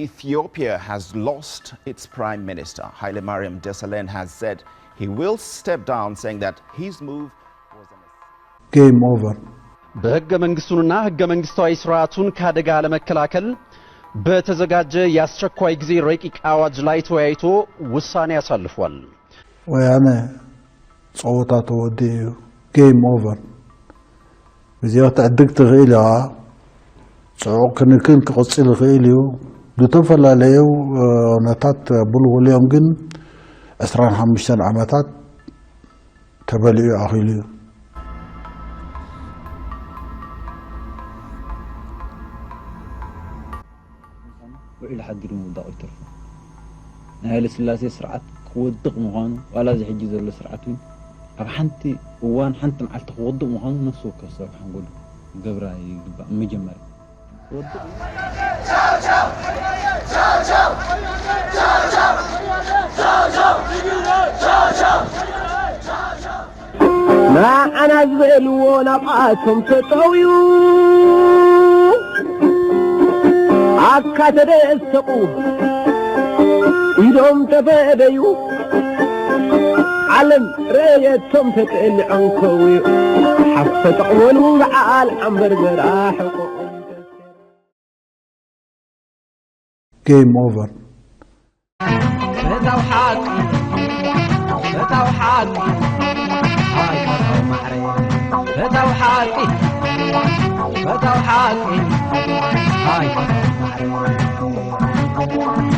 Ethiopia has lost its prime minister. Hailemariam Desalegn has said he will step down, saying that his move was a mistake. Game over. በሕገ መንግስቱንና ሕገ መንግስታዊ ስርዓቱን ካደጋ ለመከላከል በተዘጋጀ የአስቸኳይ ጊዜ ረቂቅ አዋጅ ላይ ተወያይቶ ውሳኔ አሳልፏል። ወያነ ጸወታ ተወዲኡ እዩ። Game over። እዚኣ ክትዕድግ ትኽእል እያ። ጽዑቕ ክንክን ክቕጽል ይኽእል እዩ። ዝተፈላለዩ ኩነታት ብልውል እዮም፣ ግን ዕስራን ሓሙሽተን ዓመታት ተበሊዑ ኣኺሉ እዩ። ውዒሉ ሓዲሩ ምውዳቑ ይተርፎ። ናይ ሃይለ ስላሴ ስርዓት ክወድቕ ምዃኑ፣ ዋላ እዚ ሕጂ ዘሎ ስርዓት እውን ኣብ ሓንቲ እዋን ሓንቲ መዓልቲ ክወድቕ ምዃኑ ነፍሲ ወከፍ ሰብ ሓንጎሉ ክገብራ ይግባእ። መጀመርያ ክወድቕ ንዓና ዝበልዎ ናብኣቶም ተጠውዩ ኣካ ተደሰቑ ኢዶም ተፈደዩ ዓለም ረየቶም ተጠሊዖም ከውዩ ሓፍ ተጠቕበሉ በዓል ዓንበርበራ ሕቆኦም Game over. ፈታው ሓቂ ፈታው ሓቂ ኣይ ፈታው ማዕረ ፈታው ሓቂ ፈታው ሓቂ ኣይ ፈታው ማዕረ